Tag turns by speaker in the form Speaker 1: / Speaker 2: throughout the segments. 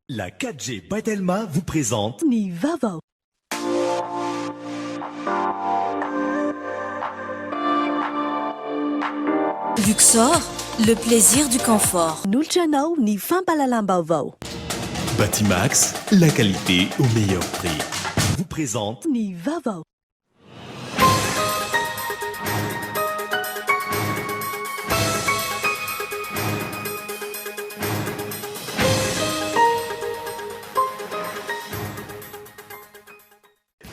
Speaker 1: La 4G by Telma vous présente.
Speaker 2: Ny vaovao.
Speaker 3: Luxor, le plaisir du confort.
Speaker 2: Nolotra anao ny fampahalalam-baovao.
Speaker 1: Batimax, la qualité au meilleur prix. Vous présente.
Speaker 2: Ny vaovao.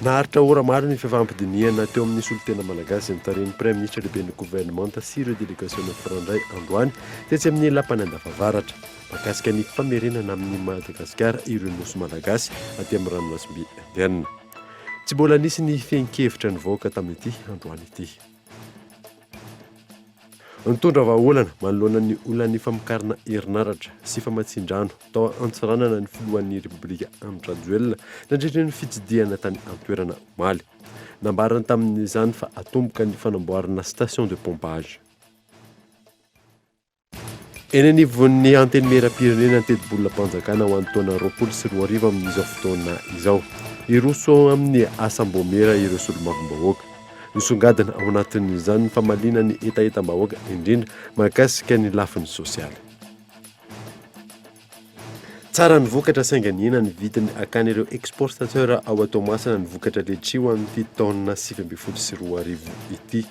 Speaker 4: Naharitra ora maro ny fifampidinihana teo amin'ny solontena malagasy notarihin'ny Praiminisitra lehiben'ny governemanta sy ireo delegasiona mpifandray androany tetsy amin'ny Lapan'Andafavaratra mahakasika ny famerenana amin'i Madagasikara ireo nosy malagasy aty amin'ny ranomasimbe Indiana. Tsy mbola nisy ny fehin-kevitra nivoaka tamin'ity androany ity. Nitondra vahaolana manoloana ny olan'ny famokarana herinaratra sy famatsian-drano tao Antsiranana ny filohan'ny Repoblika Andry Rajoelina nandritra ny fitsidihana tany an-toerana omaly. Nambarany tamin'izany fa hatomboka ny fanamboarana station de pompage. Eny anivon'ny Antenimierampirenena ny tetibolam-panjakana ho an'ny taona 2020 amin'izao fotoana izao. Hiroso amin'ny asam-baomiera ireo solombavambahoaka. Misongadina ao anatin'izany ny famaliana ny hetahetam-bahoaka indrindra mahakasika ny lafiny sosialy. Tsara ny vokatra saingy nihena ny vidiny hakan'ireo exportateur ao Toamasina ny vokatra letchi ho an'ity taona 2019 ity.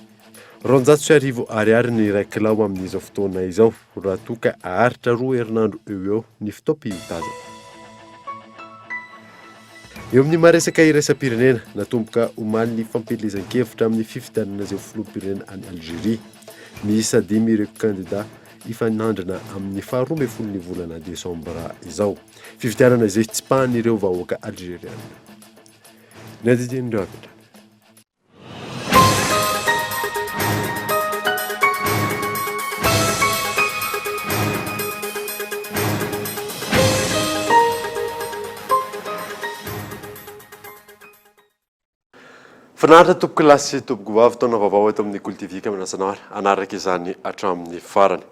Speaker 4: 1200 ariary ny iray kilao amin'izao fotoana izao, raha toa ka haharitra roa herinandro eo ho eo ny fotoam-piotazana. Eo amin'ny maha resaka iraisam-pirenena, natomboka omaly ny fampielezan-kevitra amin'ny fifidianana izay ho filoham-pirenena any Algeria. Miisa dimy ireo kandida hifanandrina amin'ny faha 12 ny volana desambra izao. Fifidianana izay tsipahan'ireo vahoaka algeriana. Ny andinindin'ireo avy hatrany. Finaritra tompoko lahy sy tompoko vavy, taona vaovao eto amin'ny Kolo TV ka manasa anao hanaraka izany hatramin'ny farany.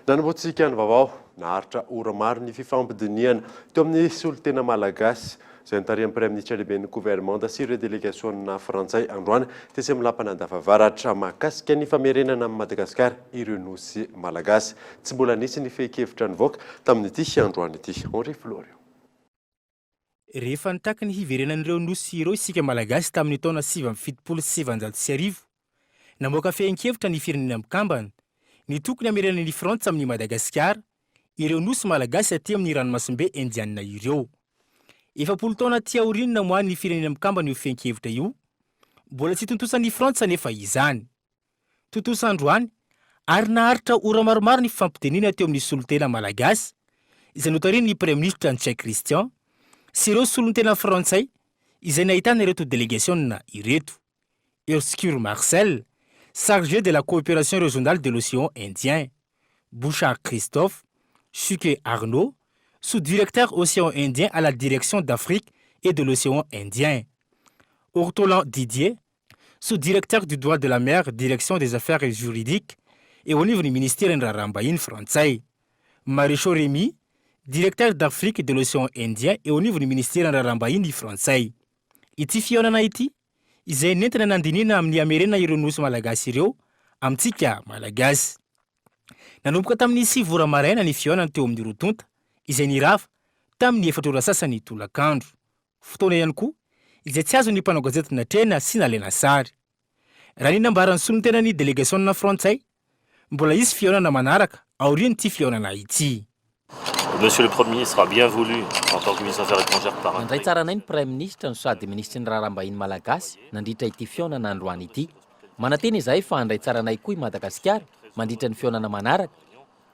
Speaker 4: Nanombohantsika ny vaovao, naharitra ora maro ny fifampidinihana teo amin'ny solontena malagasy izay notarihan'ny Praiminisitra lehiben'ny governemanta sy ireo delegasiona frantsay androany tetsy amin'ny lapan'Andafavaratra mahakasika ny famerenana amin'i Madagasikara ireo nosy malagasy. Tsy mbola nisy ny fehin-kevitra nivoaka tamin'ity androany ity. Henri Florio.
Speaker 5: Rehefa nitaky ny hiverenan'ireo nosy ireo isika Malagasy tamin'ny taona 1979, namoaka fehin-kevitra ny Firenena Mikambana ny tokony hamerenan'i Frantsa amin'i Madagasikara ireo nosy Malagasy aty amin'ny ranomasimbe Indiana ireo. 40 taona aty aoriana namoahan'ny Firenena Mikambana io fehin-kevitra io, mbola tsy tontosan'i Frantsa anefa izany. Tontosa androany ary naharitra ora maromaro ny fifampidinihana teo amin'ny solontena malagasy izay notarihin'ny Praiminisitra Ntsay Christian sy ireo solontena frantsay izay nahitana ireto delegasiona ireto, Urscure Marcel, chargé de la coopération régionale de l'océan Indien, Bouchard Christophe, Chuquet Arnaud, sous-directeur océan Indien à la direction d'Afrique et de l'océan Indien, Ortolan Didier, Sous-directeur du droit de la mer, direction des affaires juridiques, eo anivon'ny ministeran'ny raharaham-bahiny frantsay. Maréchaux Rémy, directeur d'Afrique de l'Océan Indien eo anivon'ny ministeran'ny raharaham-bahiny frantsay. Ity fihaonana ity, izay nentina nandinihina amin'ny hamerenana ireo nosy malagasy ireo amintsika Malagasy. Nanomboka tamin'ny sivy ora maraina ny fihaonana teo amin'ny roa tonta, izay nirava tamin'ny efatra ora sasany tolakandro. Fotoana ihany koa izay tsy azon'ny mpanao gazety natrehina sy nalaina sary. Raha ny nambaran'ny solontenan'ny delegasiona frantsay, mbola hisy fihaonana manaraka aorian'ity fihaonana ity.
Speaker 6: Monsieur le Premier ministre a bien voulu, en tant que ministre des Affaires étrangères par
Speaker 7: Nandray tsara anay ny Praiminisitra no sady Minisitry ny Raharaham-bahiny malagasy nandritra ity fihaonana androany ity. Manantena izahay fa handray tsara anay koa i Madagasikara mandritra ny fihaonana manaraka.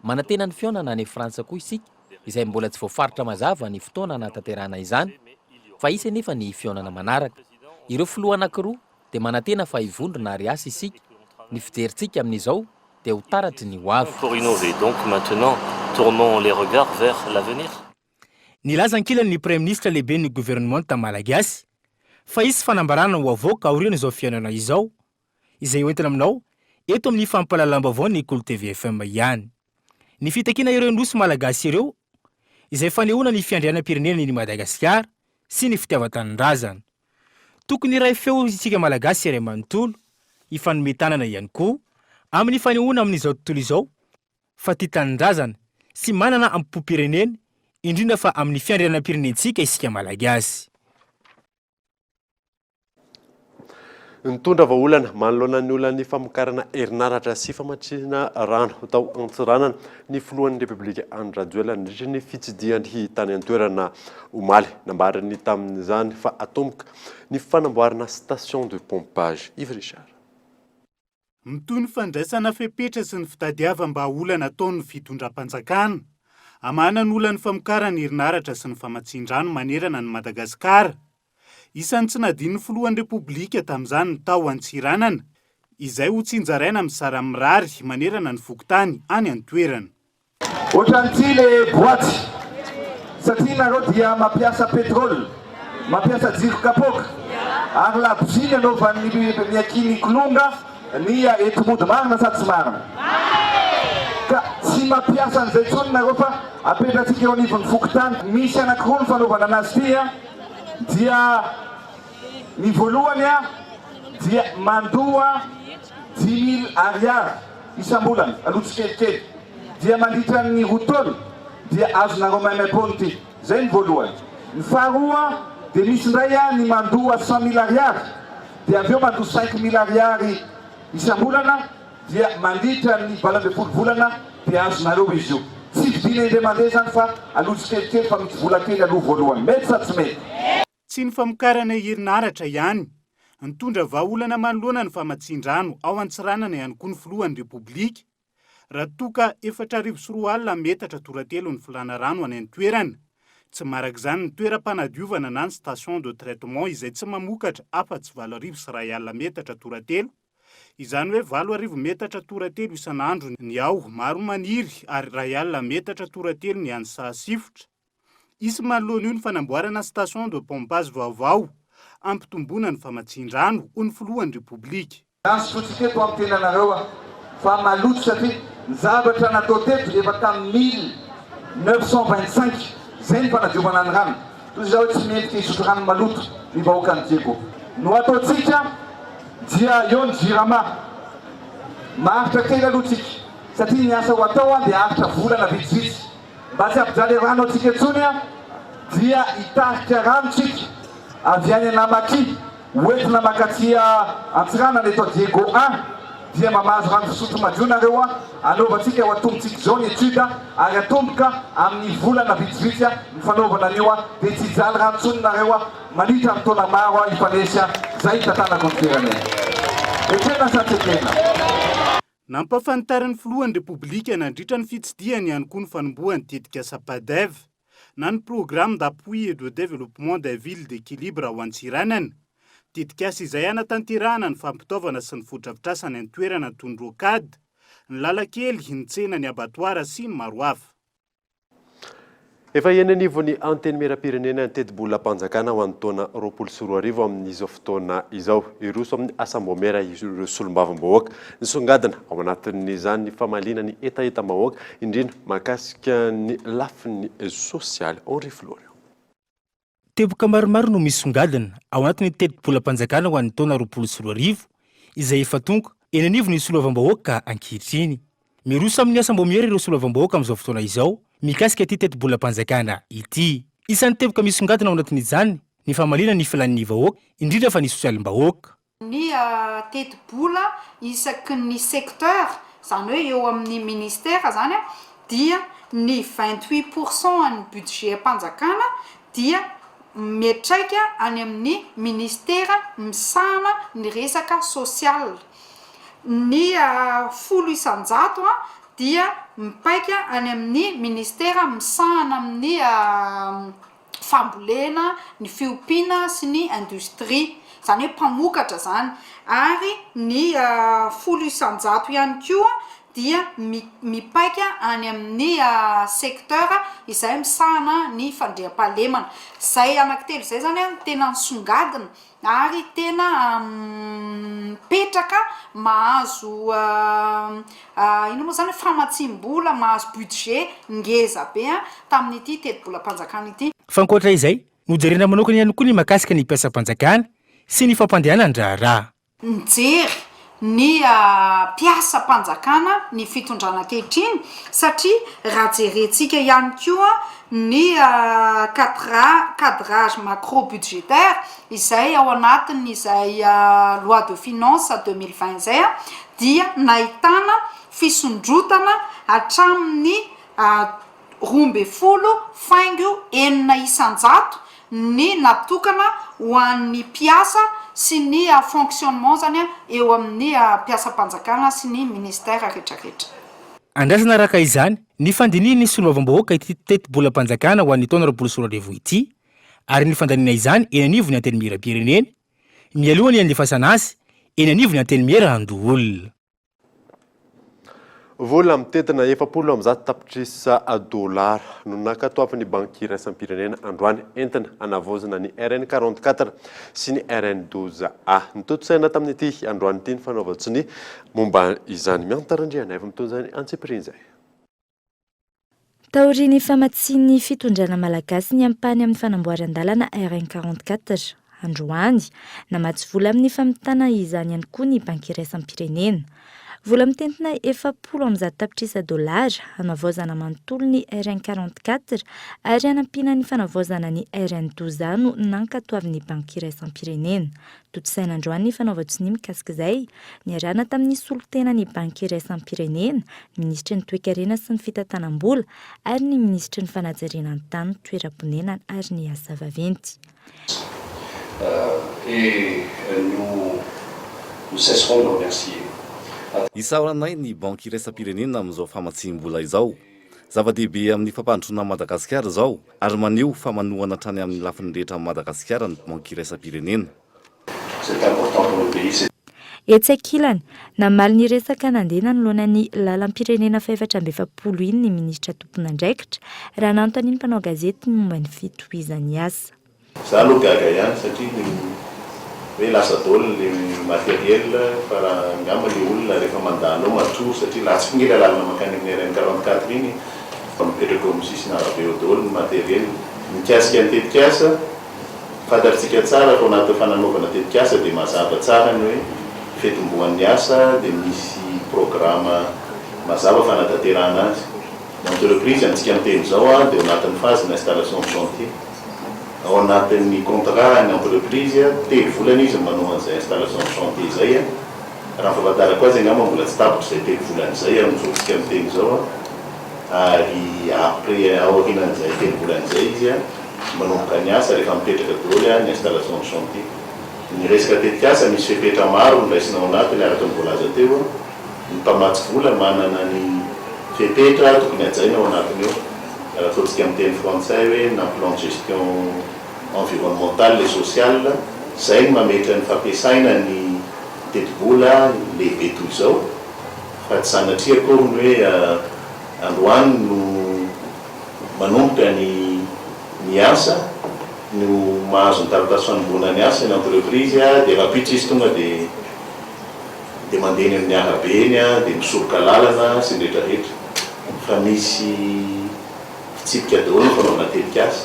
Speaker 7: Manantena ny fihaonana any Frantsa koa isika izay mbola tsy voafaritra mazava ny fotoana hanatanterahana izany, fa hisy anefa ny fihaonana manaraka. Ireo filoha anankiroa dia manantena fa hivondrona ary hiasa isika. Ny fijerintsika amin'izao dia ho taratry ny ho avy.
Speaker 6: Pour innover donc maintenant tournons les regards vers l'avenir.
Speaker 5: Nilaza ankilany ny Praiminisitra lehiben'ny governemanta malagasy fa hisy fanambarana ho avoaka aorian'izao fihaonana izao, izay hoentina aminao eto amin'ny fampahalalam-baovaon'ny Kolo TV FM ihany. Ny fitakiana ireo Nosy Malagasy ireo izay fanehoana ny fiandrianam-pirenena ny Madagasikara sy ny fitiavan-tanindrazana. Tokony hiray feo isika Malagasy iray manontolo, hifanome tanana ihany koa amin'ny fanehoana amin'izao tontolo izao fa tia tanindrazana sy manana amim-pom-pirenena, indrindra fa amin'ny fiandrianam-pirenentsika isika Malagasy.
Speaker 4: Nitondra vahaolana manoloana ny olan'ny famokarana herinaratra sy famatsiana rano tao Antsiranana ny filohan'ny Repoblika Andry Rajoelina nandritra ny fitsidihany tany an-toerana omaly. Nambarany tamin'izany fa atomboka ny fanamboarana station de pompage. Yves Richard.
Speaker 8: Mitohy ny fandraisana fepetra sy ny fitadiavam-bahaolana ataon'ny fitondram-panjakana hamahana ny olan'ny famokarana herinaratra sy ny famatsian-drano manerana an'i Madagasikara. Isan'ny tsy nadin'ny filohan'ny Repoblika tamin'izany ny tao Antsiranana, izay hotsinjaraina amin'ny sarany mirary manerana ny fokontany any an-toerana.
Speaker 9: Ohatran'ity le boaty satria nareo dia mampiasa petrole, mampiasa jiro kapoaka ary labozia ny anaovan'ny ny kilonga ny enti-mody marina sa tsy marina? Ka tsy mampiasa an'izay intsony nareo fa apetratsika eo anivon'ny fokontany. Misy anakiroa ny fanaovana anazy ity an, dia ny voalohany an dia mandoa dix mille ariary isam-bolana aloha tsikelikely dia mandritra ny roa taona dia azonareo maimaimpoana ity. Izay ny voalohany. Ny faharoa dia misy indray ny mandoa cent mille ariary dia avy eo mandoa cinq mille ariary isam-bolana dia mandritra ny 18 volana dia azonareo izy io. Tsy vidiana indray mandeha izany fa aloha tsikelikely fa misy vola kely aloha voalohany. Mety sa tsy mety?
Speaker 8: Tsy ny famokarana herinaratra ihany. Nitondra vahaolana manoloana ny famatsian-drano ao Antsiranana ihany koa ny filohan'ny Repoblika. Raha toa ka 2004 metatra toratelo ny filàna rano any an-toerana. Tsy maharaka izany ny toeram-panadiovana na ny station de traitement izay tsy mamokatra afa-tsy 1081 metatra toratelo, izany hoe 8000 metatra toratelo isan'andro ny ao Maromaniry ary 1000 metatra toratelo ny any Sahasifotra. Hisy manoloana io ny fanamboarana station de pompage vaovao hampitomboana ny famatsian-drano, hoy ny filohan'ny Repoblika.
Speaker 9: Nasotrotsika eto amin'ny tenanareo aho fa maloto satria ny zavatra natao teto efa tamin'ny 1925 izay ny fanadiovana ny rano. Toy izao hoe tsy mendrika hisotro rano maloto ny vahoakan'i Diego. No ataontsika dia eo ny Jirama. Maharitra kely aloha tsika satria ny asa ho atao dia haharitra volana vitsivitsy. Mba tsy hampijaly rano antsika intsony dia hitarika rano tsika avy any Anamaky ho entina mankaty Antsiranana eto Diego I dia mba mahazo rano fisotro madio nareo anaovantsika ho atombontsika izao ny etude ary atomboka amin'ny volana vitsivitsy ny fanaovana an'io dia tsy hijaly rano intsony nareo mandritra ny taona maro hifanesy zay hitantanako ny firenena. Ekena sa tsy ekena?
Speaker 8: Nampahafantarin'ny filohan'ny Repoblika nandritra ny fitsidihany ihany koa ny fanombohan'ny tetikasa PADEV na ny Programme d'appui et de développement des villes d'équilibre ao Antsiranana. Tetikasa izay hanatanterahana ny fampitaovana sy ny fotodrafitrasa any an-toerana toy ny rocade, ny lalan-kely, ny tsena, ny abattoir sy ny maro hafa.
Speaker 4: Efa eny anivon'ny Antenimierampirenena ny tetibolam-panjakana ho an'ny taona 2020 amin'izao fotoana izao. Hiroso amin'ny asam-baomiera ireo solombavambahoaka. Nisongadina ao anatin'izany ny famaliana ny hetahetam-bahoaka, indrindra mahakasika ny lafiny sosialy. Henri Florian.
Speaker 5: Teboka maromaro no misongadina ao anatin'ny tetibolam-panjakana ho an'ny taona 2020 izay efa tonga eny anivon'ny soloavambahoaka ankehitriny. Miroso amin'ny asam-baomiera ireo soloavambahoaka amin'izao fotoana izao mikasika ity tetibolam-panjakana ity. Isan'ny teboka misongadina ao anatin'izany ny famaliana ny filan'ny vahoaka, indrindra fa ny sosialim-bahoaka.
Speaker 10: Ny tetibola isaky ny secteur, izany hoe eo amin'ny ministera izany dia ny 28 pour cent an'ny budget-mpanjakana dia miantraika any amin'ny ministera misahana ny resaka social. Ny 10% dia mipaika any amin'ny ministera misahana amin'ny fambolena, ny fiompiana sy ny industrie, izany hoe mpamokatra izany, ary ny 10% ihany koa dia mipaika any amin'ny secteur izay misahana ny fandriampahalemana. Izay anankitelo izay izany no tena nisongadina ary tena mipetraka mahazo inona moa izany famatsiam-bola, mahazo budget ngeza be tamin'ity tetibolam-panjakana ity.
Speaker 5: Fa ankoatra izay, nojerena manokana ihany koa ny mahakasika ny mpiasam-panjakana sy ny fampandehanan-draharaha.
Speaker 10: Nijery ny mpiasam-panjakana ny fitondrana ankehitriny satria raha jerentsika ihany koa ny cadra cadrage macro budgétaire izay ao anatin'izay loi de finance 2020 izay dia nahitana fisondrotana hatramin'ny 12.6% ny natokana ho an'ny mpiasa sy ny fonctionnement zany eo amin'ny mpiasam-panjakana sy ny ministère retraretra.
Speaker 5: Andrasana araka izany ny fandinihin'ny solombavambahoaka ity tetibolam-panjakana ho an'ny taona 2020 ity ary ny fandaniana izany eny anivon'ny Antenimierampirenena mialoha ny handefasana azy eny anivon'ny Antenimierandoholona.
Speaker 4: Vola mitentina 140 tapitrisa dolara no nankatoavin'ny Banky iraisam-pirenena androany entina hanavaozana ny RN 44 sy ny RN 12 A. Notontosaina tamin'ity androany ity ny fanaovan-tsonia momba izany. Miantona Randrianaivo mitondra ny antsipiriany izay.
Speaker 11: Taorian'ny famatsian'ny fitondrana malagasy ny ampahany amin'ny fanamboaran-dalana RN 44, androany, namatsy vola amin'ny famitana izany ihany koa ny Banky iraisam-pirenena. Vola mitentina 140 tapitrisa dolara hanavaozana manontolo ny RN 44 ary hanampiana ny fanavaozana ny RN 12 A no nankatoavin'ny Banky iraisam-pirenena. Tontosaina androany ny fanaovan-tsonia mikasika izay, niarahana tamin'ny solontenan'ny Banky iraisam-pirenena, ny minisitry ny Toekarena sy ny fitantanam-bola ary ny minisitry ny fanajariana ny tany, toeram-ponenana ary ny asa vaventy.
Speaker 12: Et nous ne cesserons de remercier.
Speaker 13: Isaoranay ny Banky iraisam-pirenena amin'izao famatsiam-bola izao. Zava-dehibe amin'ny fampandrosoana an'i Madagasikara izao ary maneho fa manohana hatrany amin'ny lafiny rehetra an'i Madagasikara ny Banky iraisam-pirenena.
Speaker 12: C'est important pour le pays, c'est.
Speaker 11: Etsy ankilany, namaly ny resaka nandeha nanoloana ny lalam-pirenena fahefatra amby efapolo iny ny minisitra tompon'andraikitra raha nanontanian'ny mpanao gazety ny momba ny fitohizan'ny asa.
Speaker 14: Za aloha gaga ihany satria ny hoe lasa daholo le matériel fa raha angamba le olona rehefa mandalo ao matory satria latsy koa nge le lalana mankany amin'ny RN 44 iny fa mipetraka eo amin'ny sisin'arabe eo daholo ny matériel. Mikasika ny tetikasa, fantatritsika tsara fa ao anatin'ny fananaovana tetikasa dia mazava tsara ny hoe fitomboan'ny asa dia misy programa mazava fanatanterahana azy. Ny entreprise amintsika miteny izao dia ao anatin'ny phase ny installation de chantier. Ao anatin'ny contrat ny entreprise, telo volana izy no manao an'izay installation de chantier izay. Raha ny fahafantarako azy angamba mbola tsy tapitra izay telo volana izay amin'izao tsika miteny izao. Ary après aorianan'izay telo volana izay izy manomboka ny asa rehefa mipetraka daholo ny installation de chantier. Ny resaka tetikasa misy fepetra maro no raisina ao anatiny araka ny voalaza teo. Ny mpamatsy vola manana ny fepetra tokony hajaina ao anatiny ao. Raha ataontsika amin'ny teny frantsay hoe na plan de gestion environnementale et sociale, izay no mametra ny fampiasaina ny tetibola lehibe toy izao fa tsy sanatria akory ny hoe androany no manomboka ny ny asa no mahazo ny taratasy fanombohana ny asa ny entreprise dia rahampitso izy tonga dia dia mandeha eny amin'ny arabe eny dia misoroka lalana sy ny rehetra rehetra fa misy fitsipika daholo ny fanaovana tetikasa.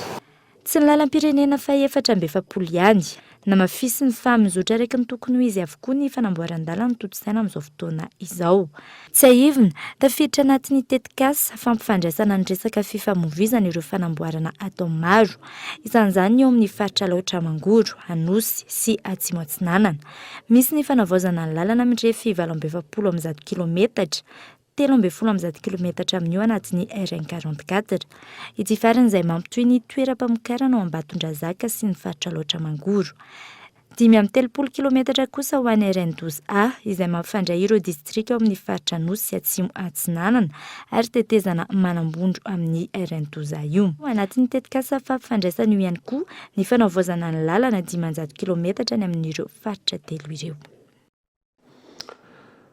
Speaker 11: Tsy ny lalam-pirenena faha-44 ihany. Namafisiny fa mizotra araka ny tokony ho izy avokoa ny fanamboaran-dalana tontosaina amin'izao fotoana izao. Tsiahivina, tafiditra anatin'ny tetikasa fampifandraisana ny resaka fifamoivoizana ireo fanamboarana atao maro. Isan'izany ny eo amin'ny faritra Alaotra Mangoro, Anosy sy Atsimo Atsinanana. Misy ny fanavaozana ny lalana mirefy 148 kilometatra, 113 kilometatra amin'io anatin'ny RN 44. Ity farany izay mampitohy ny toeram-pamokarana ao Ambatondrazaka sy ny faritra Alaotra Mangoro. 35 kilometatra kosa ho an'ny RN 12 A izay mampifandray ireo distrika ao amin'ny faritra Anosy sy Atsimo Atsinanana ary tetezana Manambondro amin'ny RN 12 A io. Anatin'ny tetikasa fampifandraisana io ihany koa ny fanavaozana ny lalana 500 kilometatra any amin'ireo faritra telo ireo.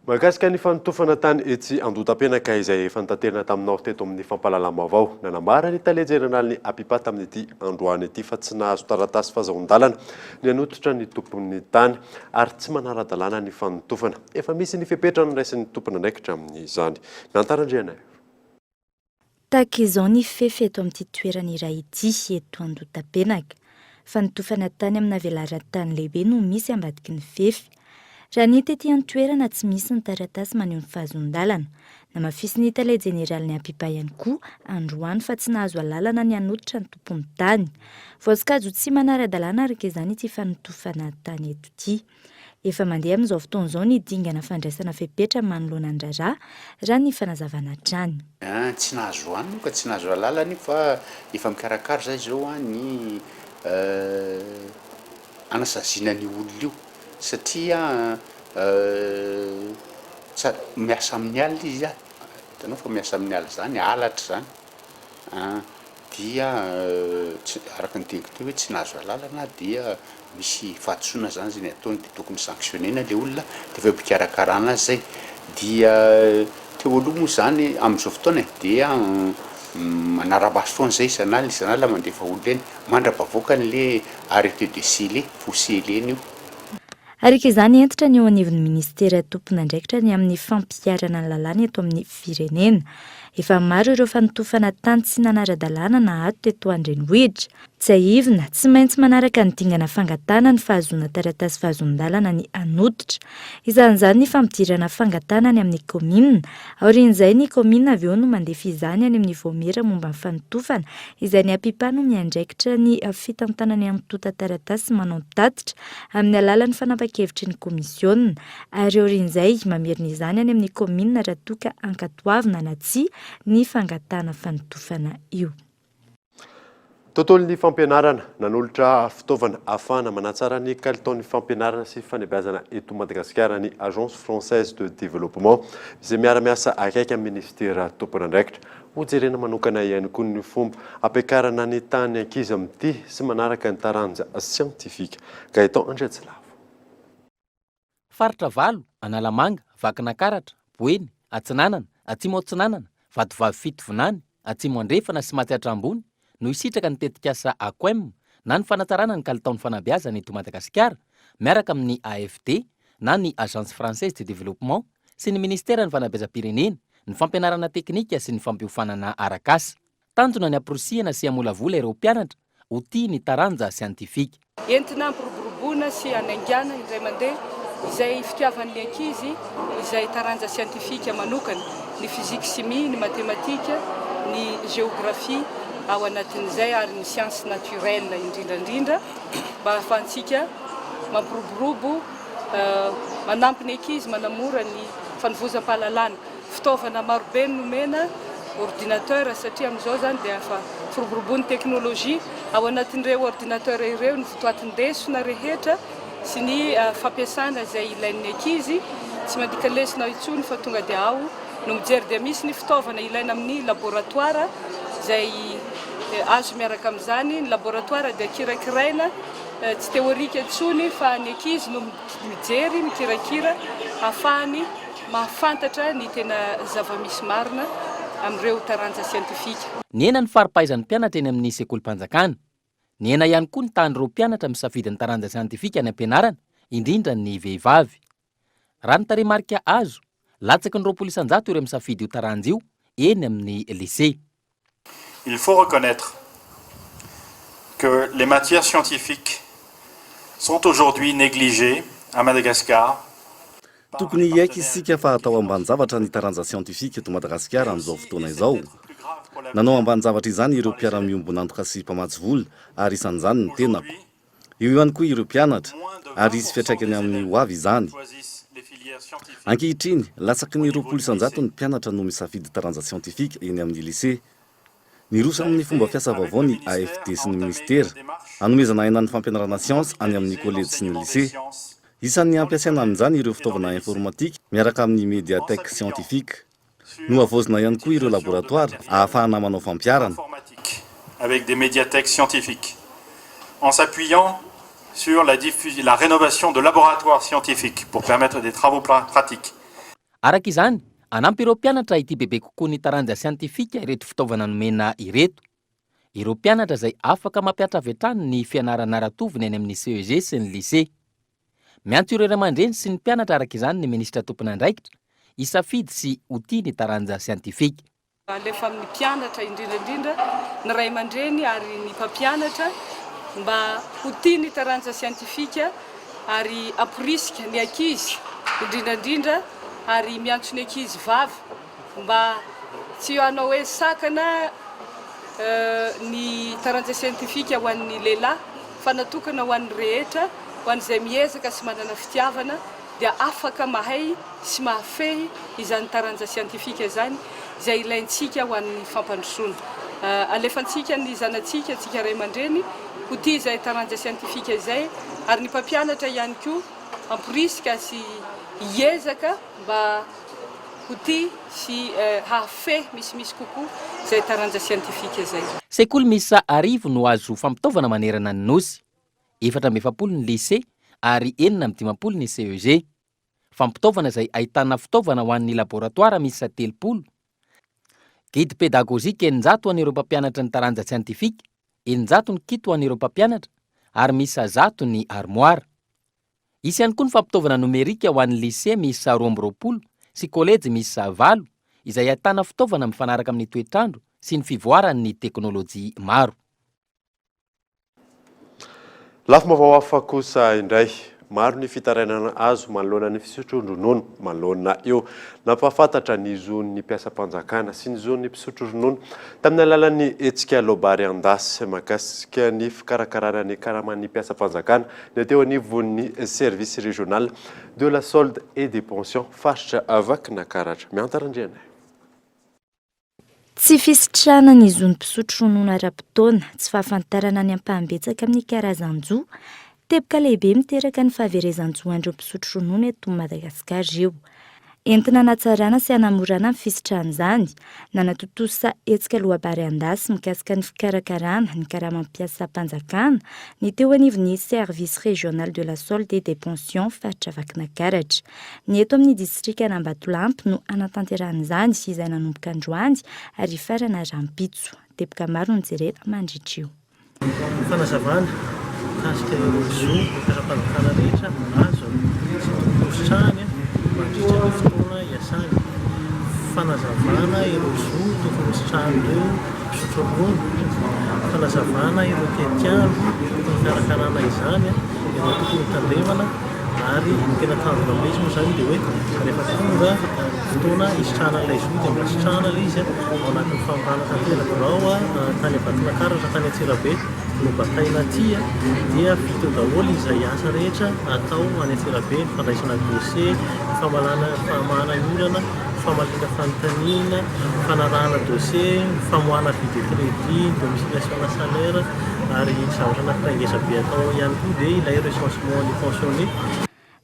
Speaker 4: Mahakasika ny fanotofana tany etsy Andohatapenaka izay efa notaterina taminao teto amin'ny fampahalalam-baovao, nanambara ny tale jeneralin'ny APIPA tamin'ity androany ity fa tsy nahazo taratasy fazahoan-dalana ny hanototra ny tompon'ny tany ary tsy manara-dalàna ny fanotofana. Efa misy ny fepetra noraisin'ny tompon'andraikitra amin'izany. Nantara Andrianaivo.
Speaker 11: Tahaka izao ny fefy eto amin'ity toerana iray ity eto Andohatapenaka. Fanotofana tany amina velaran-tany lehibe no misy ambadiky ny fefy. Raha ny hita ety an-toerana, tsy misy ny taratasy maneho ny fahazoan-dalana. Namafisin'ny tale jeneralin'ny Apipa ihany koa androany fa tsy nahazo alalana ny hanototra ny tompon'ny tany. Voasokajy ho tsy manara-dalàna araka izany ity fanotofana tany eto ity. Efa mandeha amin'izao fotoana izao ny dingana fandraisana fepetra manoloana ny raharaha, raha ny fanazavana hatrany.
Speaker 15: Tsy nahazo anona io ka, tsy nahazo alalana io fa efa mikarakara zay zao ny hanasaziana an'io olona io satria tsa- miasa amin'ny alina izy an, hitanao fa miasa amin'ny alina zany, halatra zany an, dia tsy araka ny teniko teo hoe tsy nahazo alalana dia misy fahadisoana zany zay ny ataony de tokony sanctionner-na le olona de efa eo am-pikarakarana azy zay dia teo aloha moa zany amin'izao fotoana e dia manara-maso foana zay isan'alina isan'alina mandefa olona eny mandra-pavoakany le arrêté de scellé fo scellé-ny io.
Speaker 11: Araka izany, hentitra ny eo anivon'ny minisitera tompon'andraikitra ny amin'ny fampiharana ny lalàna eto amin'ny firenena. Efa maro ireo fanotofana tany tsy nanara-dalàna naato teto an-drenivohitra. Tsiahivina, tsy maintsy manaraka ny dingana fangatahana ny fahazoana taratasy fahazoan-dalana ny hanototra. Isan'izany ny fampidirana fangatahana any amin'ny kaominina. Aorian'izay, ny kaominina avy eo no mandefa izany any amin'ny vaomiera momba ny fanotofana, izay ny Apipa no miandraikitra ny fitantanana ny antontan-taratasy manao ny tatitra amin'ny alalan'ny fanapan-kevitry ny kaomisiona. Ary aorian'izay, mamerina izany any amin'ny kaominina raha toa ka ankatoavina na tsia ny fangatahana fanotofana io.
Speaker 4: Tontolon'ny fampianarana, Nanolotra fitaovana ahafahana manatsara ny kalitaon'ny fampianarana sy fanabeazana eto Madagasikara ny Agence Française de Développement izay miara-miasa akaiky amin'ny minisitera tompon'andraikitra. Hojerena manokana ihany koa ny fomba hampiakarana ny tahan'ny ankizy amin'ity sy manaraka ny taranja siantifika. Gaëtan Andriatsilavo.
Speaker 7: Faritra valo, Analamanga, Vakinakaratra, Boeny, Atsinanana, Atsimo Atsinanana, Vatovavy Fitovinany, Atsimo Andrefana sy Matsiatra Ambony no hisitraka ny tetikasa AQUEM na ny fanatsarana ny kalitaon'ny fanabeazana eto Madagasikara miaraka amin'ny AFD na ny Agence Française de Développement sy ny Ministeran'ny Fanabeazam-pirenena, ny fampianarana teknika sy ny fampiofanana arak'asa. Tanjona ny hamporisihana sy hamolavola ireo mpianatra ho tia ny taranja siantifika.
Speaker 16: Entina hampiroboroboana sy hanaingana indray mandeha izay fitiavan'ny ankizy izay taranja siantifika manokana, ny physique chimie, ny matematika, ny géographie ao anatin'izay ary ny sciences naturelles indrindra indrindra mba hahafahantsika mampiroborobo, manampy ny ankizy manamora ny fanovozam-pahalalana. Fitaovana marobe no nomena, ordinateur, satria amin'izao izany dia efa firoborobon'ny teknolojia. Ao anatin'ireo ordinateur ireo ny votoatin-desona rehetra sy ny fampiasana izay ilain'ny ankizy. Tsy mandika lesona intsony fa tonga dia ao no mijery. Dia misy ny fitaovana ilaina amin'ny laboratoara izay azo miaraka amin'izany. Ny laboratoara dia kirakiraina, tsy teorika intsony fa ny ankizy no mijery, mikirakira ahafahany mahafantatra ny tena zava-misy marina amin'ireo taranja siantifika.
Speaker 7: Nihena ny fari-pahaizan'ny mpianatra eny amin'ny sekolim-panjakana. Nihena ihany koa ny tahan'ireo mpianatra misafidy ny taranja siantifika any am-pianarana, indrindra ny vehivavy. Raha ny tarehimarika azo, latsaky ny 20% ireo misafidy io taranja io eny amin'ny lycée.
Speaker 17: Il faut reconnaître que les matières scientifiques sont aujourd'hui négligées à Madagascar.
Speaker 13: Tokony hiaiky isika fa atao ambanin-javatra ny taranja siantifika eto Madagasikara amin'izao fotoana izao. Nanao ambanin-javatra izany ireo mpiara-miombon'antoka sy mpamatsy vola ary isan'izany ny tenako. Eo ihany koa ireo mpianatra, ary hisy fiantraikany amin'ny ho avy izany. Ankehitriny, latsaky ny 20% ny mpianatra no misafidy taranja siantifika eny amin'ny lycée. Niroso amin'ny fomba fiasa vaovao ny AFD sy ny minisitera, hanomezana aina ny fampianarana siansa any amin'ny kolejy sy ny lycée. Isan'ny hampiasaina amin'izany ireo fitaovana informatika miaraka amin'ny médiathèque scientifique. Nohavaozina ihany koa ireo laboratoara ahafahana manao fampiharana.
Speaker 17: Avec des médiathèques scientifiques, en s'appuyant sur la la rénovation de laboratoires scientifiques pour permettre des travaux pratiques.
Speaker 7: Araka izany, hanampy ireo mpianatra hitia bebe kokoa ny taranja siantifika ireto fitaovana nomena ireto. Ireo mpianatra izay afaka mampihatra avy hatrany ny fianarana ara-tovony any amin'ny CEG sy ny Lycée. Miantso ireo ray aman-dreny sy ny mpianatra araka izany ny minisitra tompon'andraikitra hisafidy sy ho tia ny taranja siantifika.
Speaker 16: Alefa amin'ny mpianatra indrindra indrindra ny ray aman-dreny ary ny mpampianatra mba ho tia ny taranja siantifika ary hamporisika ny ankizy indrindra indrindra ary miantso ny ankizy vavy mba tsy hanao hoe sakana ny taranja siantifika ho an'ny lehilahy fa natokana ho an'ny rehetra, ho an'izay miezaka sy manana fitiavana dia afaka mahay sy mahafehy izany taranja siantifika izany izay ilaintsika ho an'ny fampandrosoana. Alefantsika ny zanatsika, antsika ray aman-dreny, ho tia izay taranja siantifika izay ary ny mpampianatra ihany koa hamporisika sy hiezaka mba ho tia sy hahafehy misimisy kokoa izay taranja siantifika izay.
Speaker 7: Sekoly miisa arivo no azo fampitaovana manerana ny Nosy. 44 ny lycée ary 56 ny CEG. Fampitaovana izay ahitana fitaovana ho an'ny laboratoara miisa 30, guide pédagogique 600 ho an'ireo mpampianatra ny taranja tsiantifika, 600 ny kit ho an'ireo mpampianatra ary miisa 100 ny armoire. Hisy ihany koa ny fampitaovana nomerika ho an'ny lycée miisa 22 sy kolejy miisa valo izay ahitana fitaovana mifanaraka amin'ny toetr'andro sy ny fivoaran'ny teknolojia maro.
Speaker 4: Lafim-baovao hafa kosa indray. Maro ny fitarainana azo manoloana ny fisotroan-dronono manoloana io. Nampahafantatra ny zon'ny mpiasam-panjakana sy ny zon'ny mpisotro ronono tamin'ny alalan'ny hetsika Lobary Andasy mahakasika ny fikarakarana ny karaman'ny mpiasam-panjakana ny teo anivon'ny Service Régional de la Solde et des Pensions faritra Vakinakaratra. Miantara Randrianaivo.
Speaker 11: Tsy fisitrahana ny zon'ny mpisotro ronono ara-potoana, tsy fahafantarana ny ampaham-betsaka amin'ny karazan-jo, teboka lehibe miteraka ny fahaverezan-jo an'ireo mpisotro ronono eto Madagasikara io. Entina hanatsarana sy hanamorana ny fisitrahana izany, nanatontosa hetsika loabary an-dasy mikasika ny fikarakarana ny karamam-piasam-panjakana ny teo anivon'ny Service Régional de la Solde et des Pensions faritra Vakinakaratra. Ny eto amin'ny distrikan'Ambatolampy no hanatanterahana izany, izay nanomboka androany ary hifarana rahampitso. Teboka maro no jerena mandritra io.
Speaker 18: Fanazavana mikasika ireo zo mpiasam-panjakana rehetra azony sy tokony hositrahany mandritra ny fotoana iasany. Fanazavana ireo zo tokony hositrahan'ireo mpisotro ronono. Fanazavana ireo tetikandro tokony hikarakarana izany, ireo tokony hotandremana. Ary ny tena tanjona amin'ilay izy moa izany dia hoe rehefa tonga ny fotoana hisitrahana an'ilay zo dia mba sitrahana ilay izy ao anatin'ny famorana tanteraka. Birao tany Vakinankaratra, tany Antsirabe no bataina aty dia vita eo daholo izay asa rehetra atao any Antsirabe, ny fandraisana dossier, ny famalana, famahana ny olana, ny famaliana fanontaniana, ny fanarahana dossier, ny famoahana avis de crédit, ny domiciliation ana salaire. Ary zavatra anankiray ngeza be atao ihany koa dia ilay recensement des pensionnés.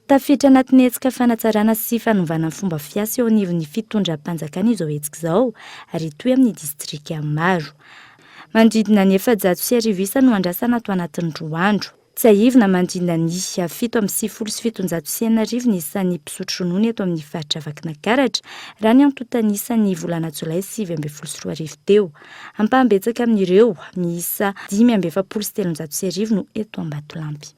Speaker 11: Tafiditra anatin'ny hetsika fanatsarana sy fanovana ny fomba fiasa eo anivon'ny fitondram-panjakana izao hetsika izao ary hitohy amin'ny distrika maro. Manodidina ny 1400 isa no andrasana ato anatin'ny roa andro. Tsiahivina manodidina ny 67 ny isan'ny mpisotro ronono eto amin'ny faritra Vakinakaratra, raha ny antontan'isan'ny volana jolay 2019 teo. Ampaham-betsaka amin'ireo, miisa 1345 no eto Ambatolampy.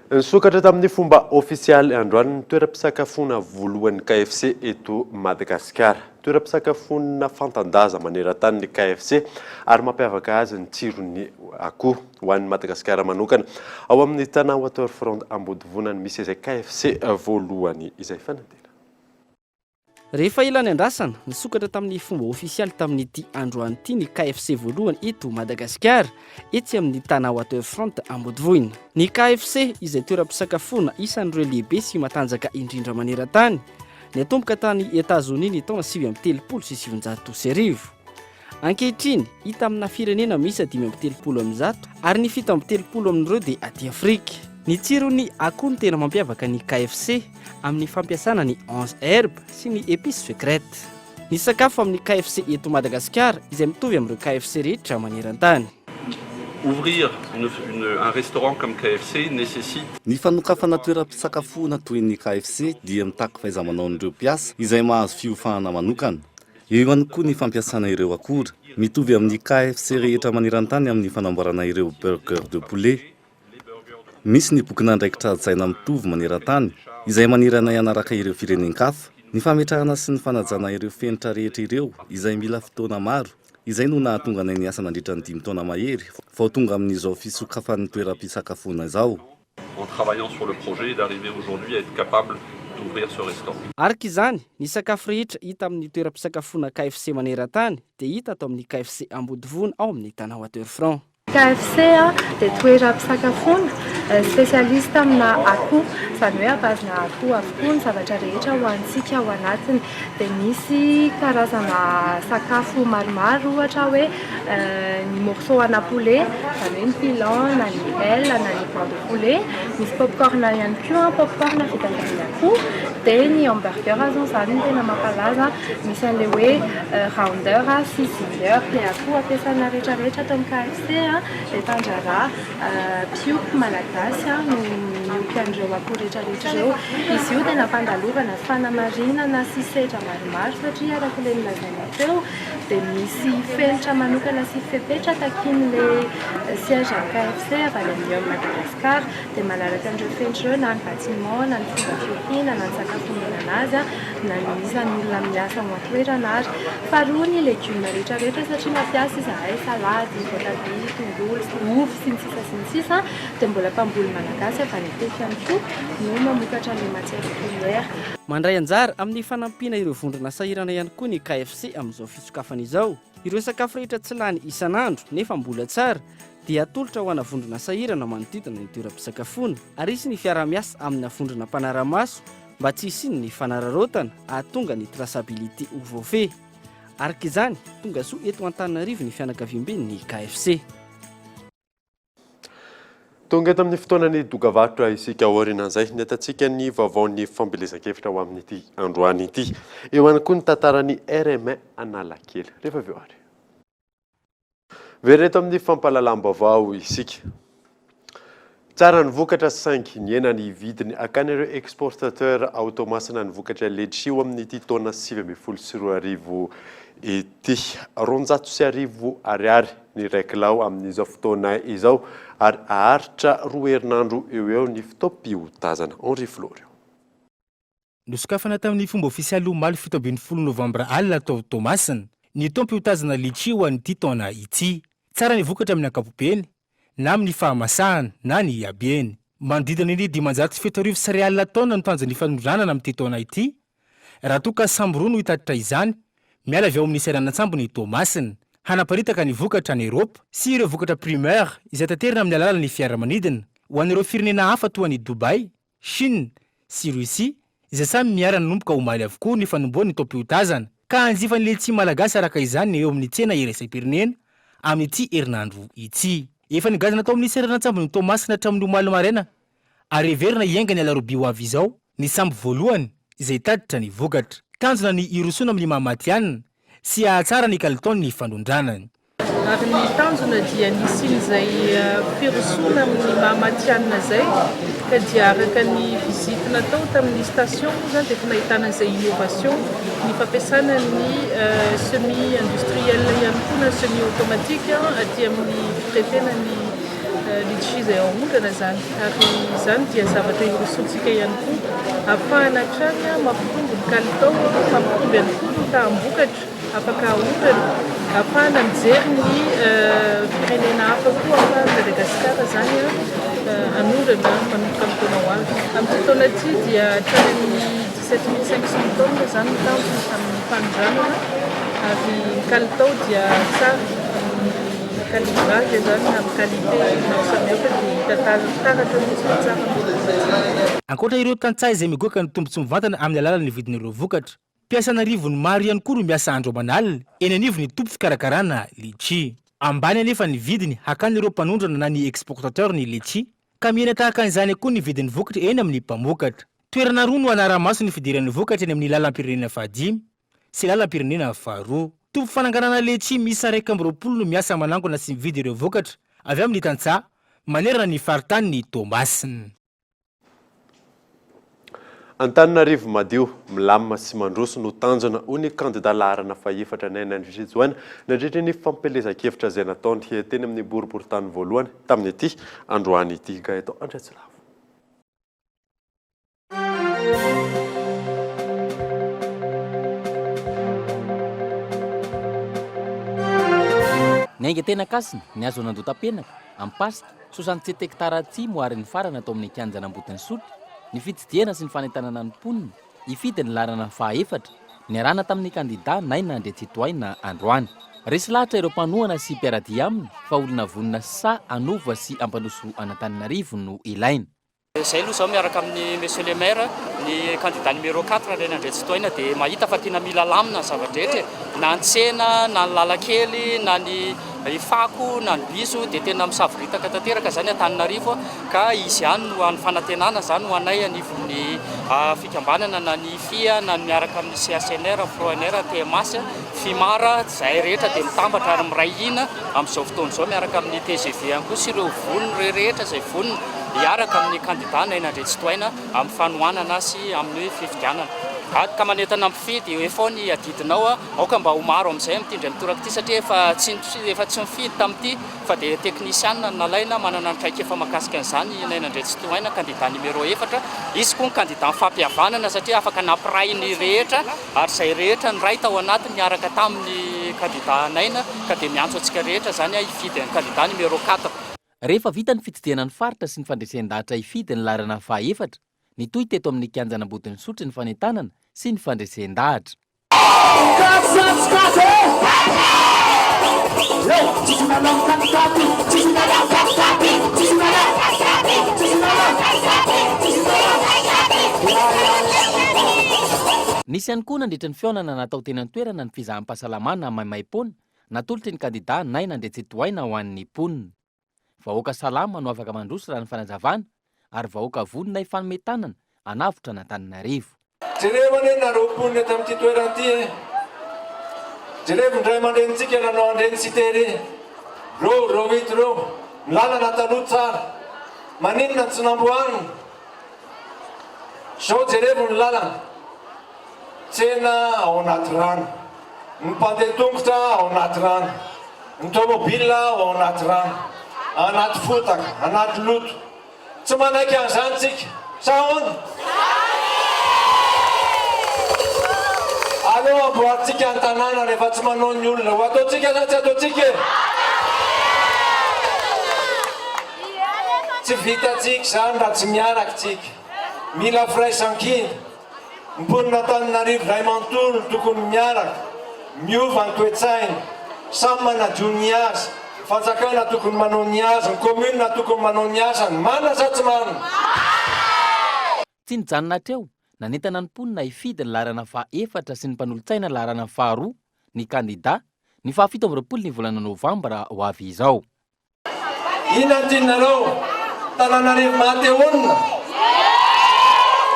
Speaker 4: Nisokatra tamin'ny fomba ofisialy androany ny toeram-pisakafoana voalohan'ny KFC eto Madagasikara. Toeram-pisakafoana fantan-daza maneran-tany ny KFC ary mampiavaka azy ny tsiron'ny akoho. Ho an'i Madagasikara manokana, ao amin'ny Tana Waterfront Ambodivona no misy izay KFC voalohany izay. Fanantena.
Speaker 19: Rehefa ela niandrasana, nisokatra tamin'ny fomba ofisialy tamin'ity androany ity ny KFC voalohany eto Madagasikara, etsy amin'ny Tana Waterfront Ambodivohina. Ny KFC, izay toeram-pisakafoana isan'ireo lehibe sy matanjaka indrindra maneran-tany, niatomboka tany Etazonia ny taona 1939. Ankehitriny, hita amina firenena miisa 135 ary ny 37 amin'ireo dia aty Afrika. Ny tsiron'ny akoho no tena mampiavaka ny KFC amin'ny fampiasana ny 11 herbes sy ny épices secrètes. Ny sakafo amin'ny KFC eto Madagasikara izay mitovy amin'ireo KFC rehetra maneran-tany.
Speaker 20: Ouvrir une, une, un restaurant comme KFC nécessite.
Speaker 13: Ny fanokafana toeram-pisakafoana toy ny KFC dia mitaky fahaiza-manaon'ireo mpiasa izay mahazo fiofanana manokana. Eo ihany koa ny fampiasana ireo akora mitovy amin'ny KFC rehetra maneran-tany amin'ny fanamboarana ireo burger de poulet. Misy ny bokin'andraikitra hajaina mitovy maneran-tany izay maniry anay hanaraka ireo firenen-kafa. Ny fametrahana sy ny fanajana ireo fenitra rehetra ireo izay mila fotoana maro, izay no nahatonga anay niasa nandritra ny dimy taona mahery vao tonga amin'izao fisokafan'ny toeram-pisakafoana izao.
Speaker 20: En travaillant sur le projet et d'arriver aujourd'hui à être capable d'ouvrir ce restaurant.
Speaker 19: Araka izany, ny sakafo rehetra hita amin'ny toeram-pisakafoana KFC maneran-tany dia hita ato amin'ny KFC Ambodivona ao amin'ny Tana Waterfront.
Speaker 21: KFC dia toeram-pisakafoana spécialiste amina akoho, izany hoe à base-na akoho avokoa ny zavatra rehetra hohanintsika ao anatiny. Dia misy karazana sakafo maromaro ohatra hoe ny morceau ana poulet, izany hoe ny pilon na ny aile na ny blanc de poulet, misy popcorn ihany koa, popcorn vita avy amin'ny akoho, dia ny hamburger zao izany no tena mampalaza, misy an'ilay hoe rounder sy zinger. Ilay akoho ampiasaina rehetra rehetra ato amin'ny KFC dia mpandraharaha mpiompy malagasy no miompy an'ireo akoho rehetra rehetra ireo. Izy io dia nampandalovana fanamarinana sy sedra maromaro satria araka ilay nolazaina teo dia misy fenitra manokana sy fepetra takian'ilay siège an'ny KFC avy any amin'ny Yum Madagascar. Dia manaraka an'ireo fenitra ireo na ny bâtiment na ny fomba fiompiana na ny sakafo omena anazy na ny isan'ny olona miasa ao an-toerana ary. Faharoa ny legioma rehetra rehetra satria mampiasa izahay salady, voatabia, tongolo, ovy sy ny sisa sy ny sisa dia mbola mpamboly malagasy avy any Antefy ihany koa no mamokatra an'ilay matière première.
Speaker 19: Mandray anjara amin'ny fanampiana ireo vondrona sahirana ihany koa ny KFC amin'izao fisokafana izao. Ireo sakafo rehetra tsy lany isan'andro nefa mbola tsara dia atolotra ho ana vondrona sahirana manodidina ny toeram-pisakafoana ary hisy ny fiaraha-miasa amina vondrona mpanara-maso mba tsy hisian'ny fanararaotana hahatonga ny traçabilité ho voafehy. Araka izany, tonga soa eto Antananarivo ny fianakaviamben'ny KFC.
Speaker 4: Tonga eto amin'ny fotoanan'ny dokavarotra isika aorianan'izay niatantsika ny vaovaon'ny fampielezan-kevitra ho amin'ity androany ity. Eo ihany koa ny tantaran'ny RMA Analakely. Rehefa avy eo ary. Miverina eto amin'ny fampahalalam-baovao isika. Tsara ny vokatra saingy nihena ny vidiny. Akany ireo exportateur ao Toamasina ny vokatra letchi ho amin'ity taona 2019 ity. 1200 ariary ny iray kilao amin'izao fotoana izao ary haharitra roa herinandro eo eo ny fotoam-piotazana. Henri Florio.
Speaker 5: Nosokafana tamin'ny fomba ofisialy omaly 17 novambra alina tao Toamasina ny taom-piotazana litchi ho an'ity taona ity. Tsara ny vokatra amin'ny ankapobeny, na amin'ny fahamasahana na ny habeny. Manodidina ny 75 alina taonina no tanjon'ny fanondranana amin'ity taona ity, raha toa ka sambo roa no hitatitra izany, miala avy ao amin'ny seranan-tsambon'i Toamasina. Hanaparitaka ny vokatra any Eropa sy ireo vokatra primeur izay taterina amin'ny alalan'ny fiaramanidina ho an'ireo firenena hafa toa an'i Dubaï, Chine sy Russie, izay samy miara-nanomboka omaly avokoa ny fanombohan'ny taom-piotazana, ka hanjifa ny letchi malagasy araka izany ny eo amin'ny tsena iraisam-pirenena amin'ity herinandro ity. Efa nigadona tao amin'ny seranan-tsambon'i Toamasina hatramin'ny omaly maraina ary heverina hiainga ny alarobia ho avy izao ny sambo voalohany izay hitatitra ny vokatra. Tanjona ny hirosoana amin'ny maha matihanina sy hahatsara ny kalitaon'ny fanondranana.
Speaker 16: Ary ny tanjona dia ny hisian'izay firosoana amin'ny maha matihanina izay ka dia araka ny visite natao tamin'ny station moa izany dia efa nahitana izay innovation ny fampiasana ny semis industriel ihany koa na semis automatique aty amin'ny fitraitena ny litchi izay aondrana izany ary izany dia zavatra hirosoantsika ihany koa ahafahana hatrany mampitombo ny kalitao, mampitombo ihany koa ny taham-bokatra. Afaka aondrana, ahafahana mijery ny firenena hafa koa ahafahan'i Madagasikara izany hanondrana manomboka amin'ny taona ho avy. Amin'ity taona ity dia hatrany amin'ny 17 500 tonnes izany ny tanjona amin'ny fanondranana ary ny kalitao dia tsara amin'ny calibrage izany na amin'ny qualité maro samihafa dia hita taratra mihitsy fa tsara ny vokatra.
Speaker 5: Ankoatra ireo tantsaha izay migoka ny tombontsoa mivantana amin'ny alalan'ny vidin'ireo vokatra, Mpiasa an'arivony maro ihany koa no miasa andro aman'alina eny anivon'ny toby fikarakarana letchi. Ambany anefa ny vidiny hakan'ireo mpanondrana na ny exportateur ny letchi ka mihena tahaka an'izany koa ny vidin'ny vokatra eny amin'ny mpamokatra. Toerana roa no hanara-maso ny fidiran'ny vokatra eny amin'ny lalam-pirenena fahadimy sy lalam-pirenena faharoa. Toby fananganana letchi miisa 21 no miasa manangona sy mividy ireo vokatra. avy amin'ny tantsaha manerana ny faritanin'i Toamasina.
Speaker 4: Antananarivo madio, milamina sy mandroso no tanjona, hoy ny kandida laharana fahefatra Naina Andriajoaina nandritra ny fampielezan-kevitra izay nataony teny amin'ny boriborintany voalohany tamin'ity androany ity. Gaëtan Andriatsilavo.
Speaker 7: Niainga teny Ankasina, nihazo an'Andohatapenaka, Ampasika, 67 hektara atsimo ary nifarana tao amin'ny kianjan'Ambodinisotry ny fitsidihana sy ny fanentanana ny mponina hifidy ny laharana fahaefatra niarahana tamin'ny kandida Naina Andriantsitohaina androany. Resy lahatra ireo mpanohana sy mpiara-dia aminy fa olona vonona sy sahy hanova sy hampandroso an'Antananarivo no ilaina.
Speaker 3: Izay aloha izao miaraka amin'ny Monsieur le Maire, ny candidat numéro quatre Reny Andriantsitohaina dia mahita fa tena mila lamina ny zava-drehetra e! Na ny tsena, na ny lalan-kely, na ny fako, na ny bizo dia tena misavoritaka tanteraka izany Antananarivo ka izy ihany no hany fanantenana izany ho anay anivon'ny fikambanana na ny IFI na ny miaraka amin'ny CACNR, FRONR, TMH, FIMAR, izahay rehetra dia mitambatra ary miray hina amin'izao fotoana izao miaraka amin'ny tgv ihany koa sy ireo vonona rehetra izay vonona hiaraka amin'ny kandida Naina Andriantsitohaina amin'ny fanohanana sy amin'ny fifidianana. Ady ka manentana mpifidy, efao ny adidinao, aoka mba ho maro amin'izay amin'ity indray mitoraka ity satria efa tsy efa tsy nifidy tamin'ity fa dia teknisianina no nalaina, manana ny traikefa mahakasika an'izany i Naina Andriantsitohaina, kandida numéro efatra. Izy koa ny kandidan'ny fampihavanana satria afaka nampiray ny rehetra ary izay rehetra niray tao anatiny niaraka tamin'ny kandida Naina ka dia miantso antsika rehetra izany hifidy an'ny kandida numéro quatre.
Speaker 7: Rehefa vita ny fitsidihana ny faritra sy ny fandresen-dahatra hifidy ny laharana fahaefatra, nitohy teto amin'ny kianjan'Ambodinisotry ny fanentanana sy ny fandresen-dahatra. Nisy ihany koa nandritra ny fihaonana natao teny an-toerana ny fizaham-pahasalamana maimaimpoana natolotry ny kandida Naina Andriantsitohaina ho an'ny mponina. Vahoaka salama no afaka mandroso raha ny fanazavana ary vahoaka vonona hifanome tanana hanavotra an'Antananarivo.
Speaker 22: Jereo anie nareo mponina eto amin'ity toerana ity e! Jerevo ny ray aman-drenintsika nanao an'ireny cité ireny, reo, reo ito reo, ny lalana taloha tsara, maninona no tsy namboarina? Zao jerevo ny lalana, tsena ao anaty rano, ny mpandeha tongotra ao anaty rano, ny tomobile ao anaty rano, anaty fotaka, anaty loto. Tsy manaiky an'izany tsika. Sa ahoana? Aleo amboarintsika ny tanàna rehefa tsy manao ny olona. Ho ataontsika sa tsy ataontsika e? Tsy vitantsika izany raha tsy miaraka tsika. Mila firaisankina. Ny mponin'Antananarivo iray manontolo no tokony miaraka, miova ny toe-tsaina, samy manadio ny azy, ny fanjakana tokony manao ny azy, ny commune tokony manao ny asany, marina sa tsy marina?
Speaker 7: Tsy nijanona hatreo, nanentana ny mponina hifidy ny laharana faha efatra sy ny mpanolotsaina laharana faharoa ny kandida, ny faha 27 ny volana novambra ho avy izao.
Speaker 22: Inona no tianareo? Tananarivo maha te honina?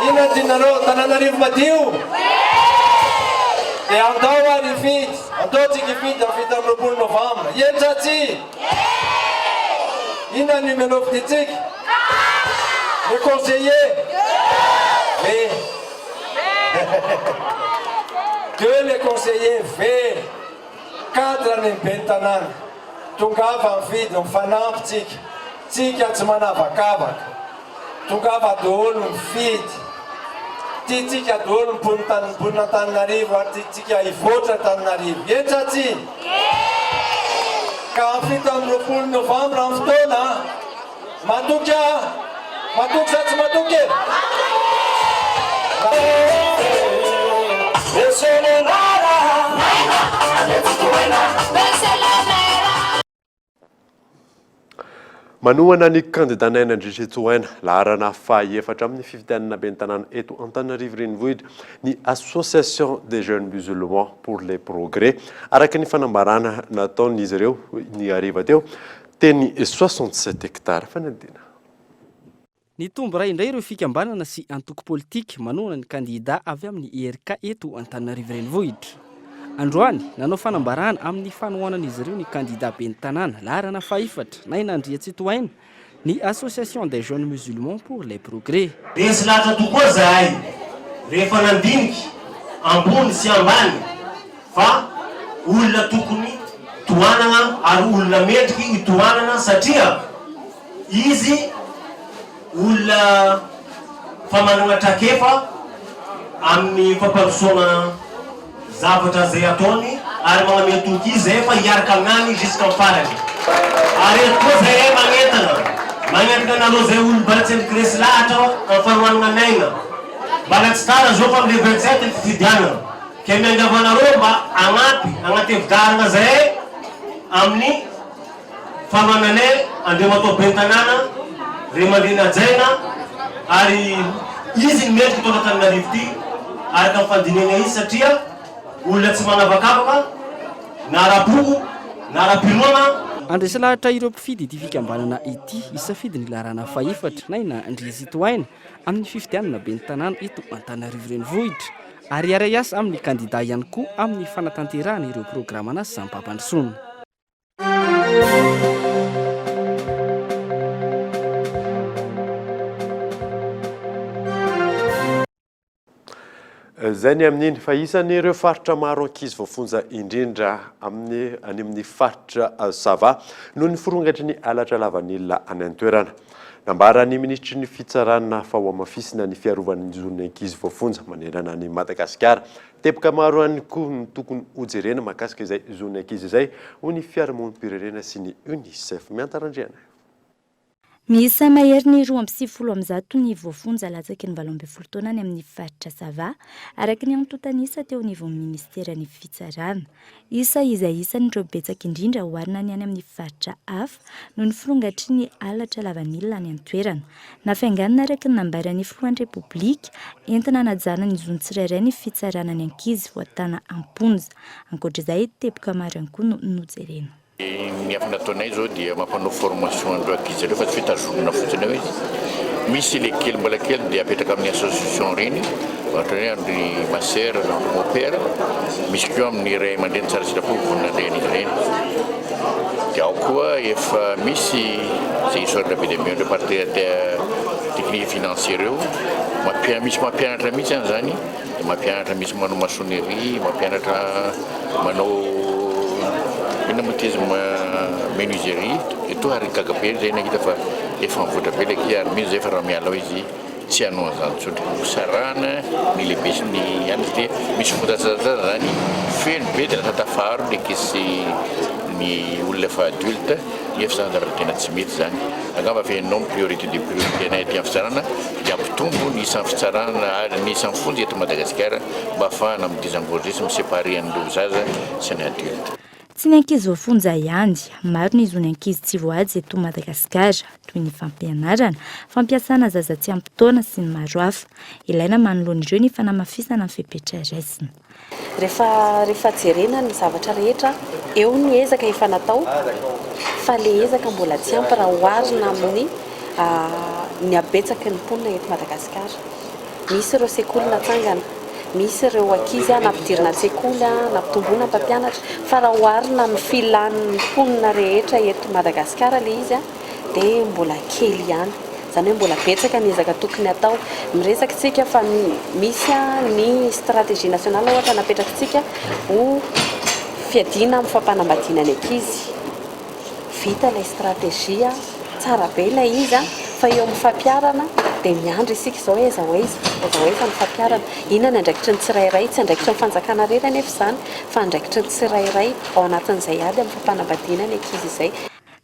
Speaker 22: Inona no tianareo? Tananarivo madio? Dia andao ary hifidy, andao tsika hifidy amin'ny 27 novambra. Eny sa tsia? Inona ny numéro fidintsika? Le conseiller? V. Deux les conseillers V. Cadre ny ben'ny tanàna. Tongava mifidy, mifanampy tsika. Tsika tsy manavakavaka. Tongava daholo mifidy. Tiantsika daholo ny mponin'Antananarivo ary tiantsika hivoatra Antananarivo. Eny sa tsia? Ka amin'ny 27 novambra ny fotoana an! Matoky aho. Matoky sa tsy matoky e?
Speaker 4: Manohana ny kandida Naina Andriantsitohaina, laharana fahaefatra amin'ny fifidianana ben'ny tanàna eto Antananarivo Renivohitra ny Association des jeunes musulmans pour le progrès, araka ny fanambarana nataon'izy ireo ny hariva teo. Teny 67 hectares fanadina.
Speaker 19: Nitombo iray indray ireo fikambanana sy antoko politika manohana ny kandida avy amin'ny IRK eto Antananarivo Renivohitra. Androany, nanao fanambarana amin'ny fanohanan'izy ireo ny kandida ben'ny tanàna laharana fahefatra, Naina Andriantsitohaina, ny Association des jeunes musulmans pour les progrès.
Speaker 1: Resy lahatra tokoa zahay rehefa nandinika ambony sy ambany fa olona tokony tohanana ary olona mendriky io tohanana satria izy Olona fa manana traikefa amin'ny fampandrosoana zavatra izay ataony ary magnamia toky izy zay fa hiaraka aminany jusqu'en farany. Ary eto koa zahay magnentana, magnentana anareo zay olo mbala tsy resy lahatra amin'ny fanohanana an'aina, mbala tsy tara zao fa am le 27 ny fifidianana, ke miangavy anareo mba hagnampy, hagnatevi-daharagna zahay amin'ny. Fanohananay Andriamatoa Ben'ny Tanàna, Ray aman-dreny hajaina, ary izy no mendrika hitondra Antananarivo ity, araka ny fandinihana izy satria olona tsy manavakavaka na ara-poko na ara-pinoana.
Speaker 19: Handresy lahatra ireo mpifidy ity fikambanana ity hisafidy ny laharana fahefatra, Naina Andriantsitohaina, amin'ny fifidianana ben'ny tanàna eto Antananarivo Renivohitra ary hiara-hiasa amin'ny kandida ihany koa amin'ny fanatanterahana ireo programan'asam-pampandrosoana.
Speaker 4: Izay ny amin'iny fa isan'ireo faritra maro ankizy voafonja indrindra amin'ny any amin'ny faritra Sava noho ny firongatry ny halatra lavanila any an-toerana. Nambaran'ny minisitry ny fitsarana fa hohamafisina ny fiarovana ny zon'ny ankizy voafonja manerana an'i Madagasikara. Teboka maro ihany koa no tokony hojerena mahakasika izay zon'ny ankizy izay, hoy ny fiarahamonim-pirenena sy ny Unicef. Mianta Randrianaivo.
Speaker 11: Miisa maherin'ny 192 ny voafonja latsaky ny 18 taona any amin'ny faritra Sava, araka ny antontan'isa teo anivon'ny minisiteran'ny Fitsarana. Isa izay isan'ireo betsaka indrindra oharina ny any amin'ny faritra hafa noho ny firongatry ny halatra lavanila any an-toerana. Nafainganina araka ny nambaran'ny filohan'ny Repoblika, entina hanajana ny zon'ny tsirairay ny fitsarana ny ankizy voatana am-ponja. Ankoatra izay, teboka maro ihany koa no nojerena.
Speaker 2: Ny hafatra nataonay izao dia mampanao formation an'ireo ankizy ireo fa tsy hoe tazomina fotsiny eo izy. Misy ilay kely mbola kely dia apetraka amin'ny association ireny, ohatra hoe amin'ny ma sœur na amin'ny mon père, misy koa amin'ny ray aman-dreny tsara sitrapo vonona handray an'izy ireny. Dia ao koa efa misy izay isaorana be dia be an'ireo partenaires technique et financier ireo, misy mampianatra mihitsy an'izany, dia mampianatra misy manao maçonnerie, mampianatra manao inona moa ity izy menuiserie et tout ary gaga be zay nahita fa efa mivoatra be ilay ankizy ary mino zay fa raha miala ao izy tsy hanao an'izany intsony. Hosarahana ny lehibe sy ny anona satria misy fotodrafitrasa zany feno be dia lasa tafaharo ny ankizy sy ny olona efa adulte nefa izany zavatra tena tsy mety izany. Angamba fehiny ny priorité des priorités anay aty amin'ny fitsarana dia hampitombo ny isan'ny fitsarana ary ny isan'ny fonja eto Madagasikara mba hahafahana mi-désengorger sy mi-séparer an'ireo zaza sy ny adulte.
Speaker 11: Tsy ny ankizy voafonja ihany, maro ny zon'ny ankizy tsy voahaja eto Madagasikara, toy ny fampianarana, fampiasana zaza tsy ampy taona sy ny maro hafa. Ilaina manoloana ireo ny fanamafisana ny fepetra raisina.
Speaker 23: Rehefa rehefa jerena ny zavatra rehetra, eo ny ezaka efa natao fa le ezaka mbola tsy ampy raha oharina amin'ny ny habetsaky ny mponina eto Madagasikara. Misy ireo sekoly natsangana, misy ireo ankizy nampidirina an-tsekoly, nampitomboina mpampianatra, fa raha oharina amin'ny filan'ny mponina rehetra eto Madagasikara ilay izy dia mbola kely ihany. Izany hoe mbola betsaka ny ezaka tokony hatao. Miresaka isika fa misy ny stratégie nationale ohatra napetrakitsika ho fiadiana amin'ny fampanambadiana ny ankizy. Vita ilay stratégie, tsara be ilay izy fa eo amin'ny fampiharana dia miandry isika izao hoe aiza ho aiza, aiza ho aiza ny fampiharana. Inona ny andraikitry ny tsirairay, tsy andraikitry ny fanjakana irery anefa izany fa andraikitry ny tsirairay ao anatin'izay ady amin'ny fampanambadiana ny ankizy izay.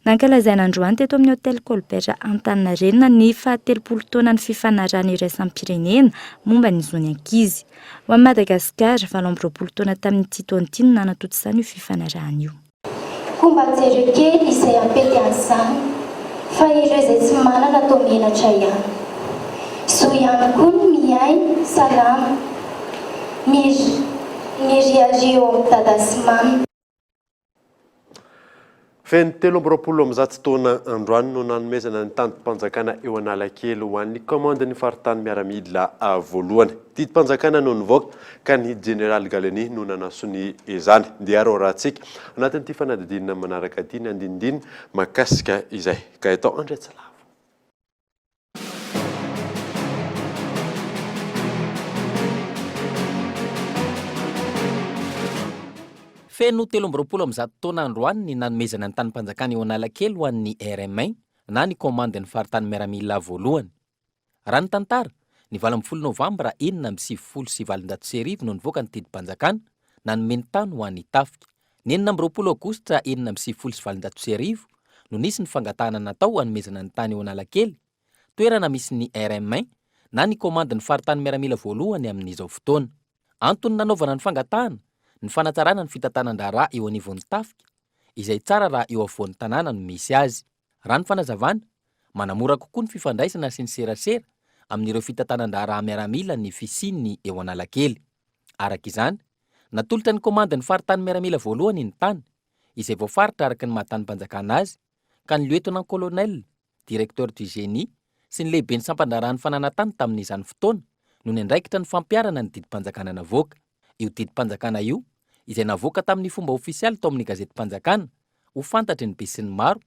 Speaker 11: Nankalazaina androany teto amin'ny Hotel Colbert Antaninarenina ny fahatelopolo taonan'ny fifanarahana iraisam-pirenena momba ny zon'ny ankizy. Ho an'i Madagasikara, 28 taona tamin'ity taona ity no nanatontosana io fifanarahana io.
Speaker 24: Koa mba jereo kely izay hampety an'izany fa ireo izay tsy manana toa menatra ihany. Zo ihany koa ny miaina salama, miriaria eo amin'i Dada sy Mama.
Speaker 4: Feno 123 taona androany no nanomezana ny tandim-panjakana eo Analakely ho an'ny kaomandin'ny faritany miaramila voalohany. Didim-panjakana no nivoaka ka ny jeneraly Gallieni no nanasonia izany. Ndeha ary hoarahantsika anatin'ity fanadihadiana manaraka ity ny andinindiny mahakasika izay. Gaëtan Andriatsilavo.
Speaker 7: Feno 123 taona androany ny nanomezana ny tanim-panjakana eo Analakely ho an'ny RMI na ny kaomandin'ny faritany miaramila voalohany. Raha ny tantara, ny 18 novambra 1896 no nivoaka ny didim-panjakana nanome ny tany ho an'ny tafika. Ny 26 aogositra 1896 no nisy ny fangatahana natao hanomezana ny tany eo Analakely, toerana misy ny RM na ny komandin'ny faritany miaramila voalohany amin'izao fotoana. Antony nanaovana ny fangatahana, ny fanatsarana ny fitantanan-draharaha eo anivon'ny tafika, izay tsara raha eo afovoan'ny tanàna no misy azy. Raha ny fanazavana, manamora kokoa ny fifandraisana sy ny serasera amin'ireo fitantanan-draharaha miaramila ny fisiany eo Analakely. Araka izany, natolotra ny komandin'ny faritany miaramila voalohany ny tany, izay voafaritra araka ny maha tanim-panjakana azy, ka ny Lieutenant-Colonel, Directeur du Génie, sy ny lehiben'ny sampan-draharahan'ny fananantany tamin'izany fotoana no niandraikitra ny fampiharana ny didim-panjakana navoaka. Io didim-panjakana io, izay navoaka tamin'ny fomba ofisialy tao amin'ny gazetim-panjakana, ho fantatry ny besinimaro,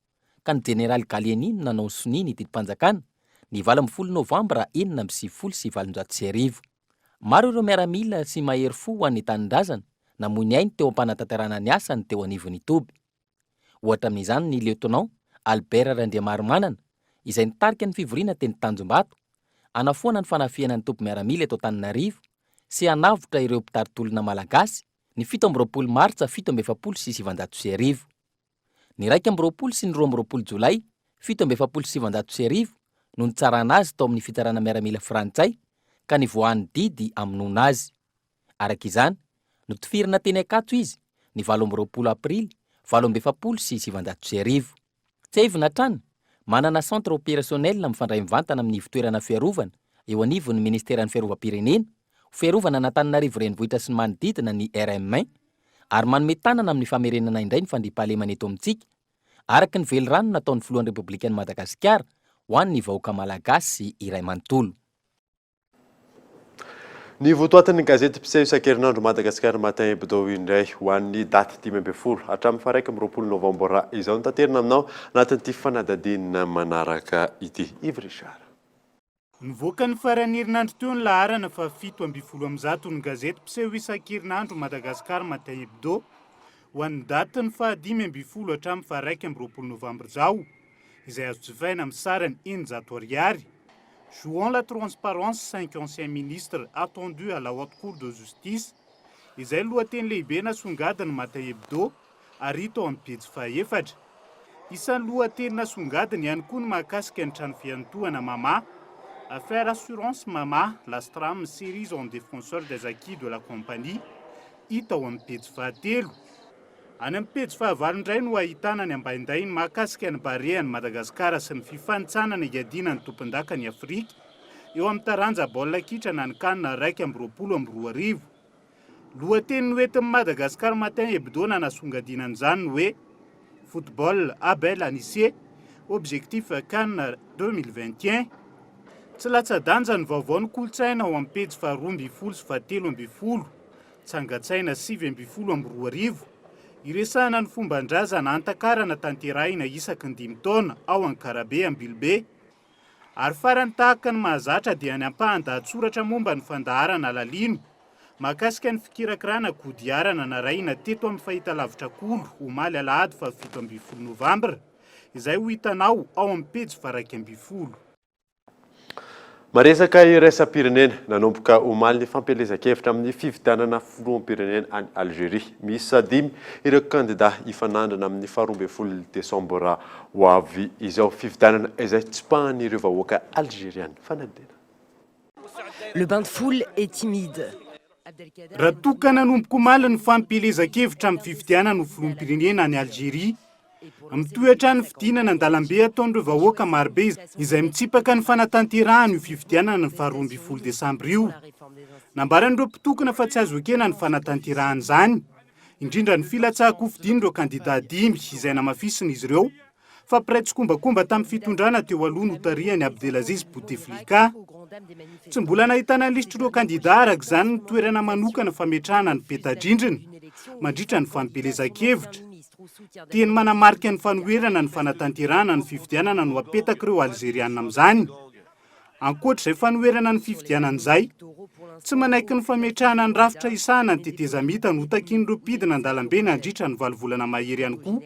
Speaker 7: ka ny Jeneraly Gallieni no nanao sonia ny didim-panjakana, ny 18 novambra 1896. Maro ireo miaramila sy mahery fo ho an'ny tanindrazana namoy ny ainy teo am-panatanterahana ny asany teo anivon'ny toby. Ohatra amin'izany ny Lieutenant Albert Randriamaromanana izay nitarika ny fivoriana teny Tanjombato hanafoana ny fanafihana ny toby miaramila eto Antananarivo sy hanavotra ireo mpitari-tolona malagasy ny 27 martsa 1947. Ny 21 sy ny 22 jolay 1947 no nitsarana azy tao amin'ny fitsarana miaramila frantsay ka nivoahan'ny didy hamonoana azy. Araka izany, notifirina teny Ankatso izy ny 28 aprily 1948. Tsiahivina hatrany, manana centre opérationnel mifandray mivantana amin'ny ivontoerana fiarovana eo anivon'ny ministeran'ny fiarovam-pirenena ho fiarovana an'Antananarivo renivohitra sy ny manodidina ny RMI ary manome tanana amin'ny famerenana indray ny fandriampahalemana eto amintsika araka ny velirano nataon'ny filohan'ny Repoblikan'i Madagasikara ho an'ny vahoaka malagasy iray manontolo.
Speaker 4: Ny votoatin'ny gazety mpiseho isan-kerinandro Madagascar Matin Hebdo indray ho an'ny daty 15 hatramin'ny faha 21 novambra izao no taterina aminao anatin'ity fanadihadiana manaraka ity. Yves Richard.
Speaker 6: Nivoaka ny faran'ny herinandro teo ny laharana faha 117 ny gazety mpiseho isan-kerinandro Madagascar Matin Hebdo ho an'ny datin'ny faha 15 hatramin'ny faha 21 novambra izao izay azo jifaina amin'ny sarany 600 ariary. Jouons la transparence, cinq anciens ministres attendus à la haute cour de justice, izay lohateny lehibe nasongadin'ny Matin Hebdo ary hita ao amin'ny pejy fahaefatra. Isan'ny lohateny nasongadiny ihany koa ny mahakasika ny trano fiantohana Mama, Affaire assurance Mama, la Stram s'érige en défenseur des acquis de la compagnie, hita ao amin'ny pejy fahatelo. Any amin'ny pejy fahavalo indray no ahitana ny ambaindainy mahakasika ny Barean'i Madagasikara sy ny fifanintsanana hiadiana ny tompondakan'i Afrika eo amin'ny taranja baolina kitra na ny Can 2021. Lohateny noentin'ny Madagascar Matin Hebdo nanasongadinana izany ny hoe Football Abel Anicet, objectif Can 2021. Tsy latsa-danja ny vaovao ny kolontsaina ao amin'ny pejy faharoa ambin'ny folo sy fahatelo ambin'ny folo. Tsangan-tsaina 2019, iresahana ny fomban-drazana antakarana tanterahina isaky ny dimy taona ao Ankarabe Ambilobe. Ary farany tahaka ny mahazatra dia ny ampahan-dahatsoratra momba ny fandaharana Lalino mahakasika ny fikirakirana kodiarana narahina teto amin'ny fahitalavitra Kolo omaly alahady faha 17 novambra izay ho hitanao ao amin'ny pejy faha 11.
Speaker 4: Maresaka iraisam-pirenena, nanomboka omaly ny fampielezan-kevitra amin'ny fifidianana filoham-pirenena any Algeria. Miisa dimy ireo kandida hifanandrina amin'ny faharoa ambin'ny folo desambra ho avy izao. Fifidianana izay tsipahan'ireo vahoaka algeriana fanadinana.
Speaker 8: Le bain de foule est timide.
Speaker 6: Raha toa ka nanomboka omaly ny fampielezan-kevitra amin'ny fifidianana ho filoham-pirenena any Algeria, Mitohy hatrany ny fidinana an-dalambe ataon'ireo vahoaka marobe izay mitsipaka ny fanatanterahana io fifidianana ny faha 12 desambra io. Nambaran'ireo mpitokona fa tsy azo ekena ny fanatanterahana izany, Indrindra ny filatsahan-kofidin'ireo kandidà dimy izay namafisin'izy ireo fa mpiray tsikombakomba tamin'ny fitondrana teo aloha notarihan'i Abdelaziz Bouteflika. Tsy mbola nahitana ny lisitr'ireo kandidà araka izany ny toerana manokana fametrahana ny peta-drindrina mandritra ny fampielezan-kevitra. Teny manamarika ny fanoherana ny fanatanterahana ny fifidianana no apetak'ireo Alzeriana amin'izany. Ankoatra izay fanoherana ny fifidianana izay, tsy manaiky ny fametrahana ny rafitra hisahana ny tetezamita notakian'ireo mpidina an-dalambe nandritra ny valo volana mahery ihany koa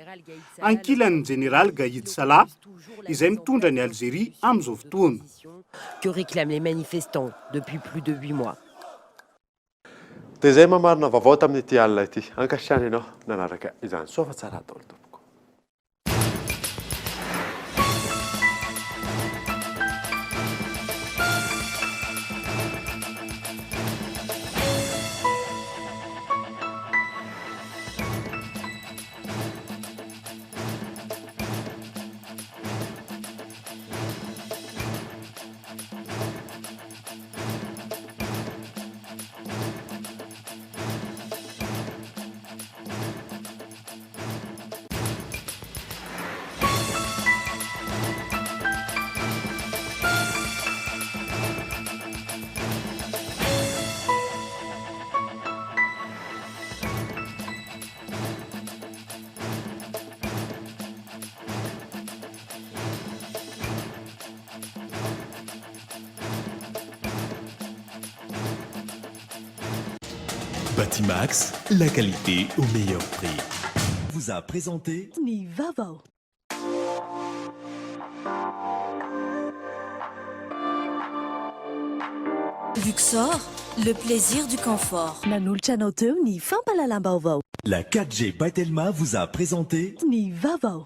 Speaker 6: ankilan'ny jeneraly Gaïd Salah izay mitondra an'i Alzeria amin'izao fotoana.
Speaker 8: Que réclament les manifestants depuis plus de huit mois.
Speaker 4: Dia izay mamarina vaovao tamin'ity alina ity. Ankasitrahana ianao nanaraka izany. Soa fa tsara daholo tompoko.
Speaker 9: Batimax, la qualité au meilleur prix. Vous a présenté
Speaker 8: Ny vaovao.
Speaker 10: Luxor, le plaisir du confort.
Speaker 8: Nanolotra anao teo ny fampahalalam-baovao.
Speaker 9: La 4G by Telma vous a présenté
Speaker 8: Ny vaovao.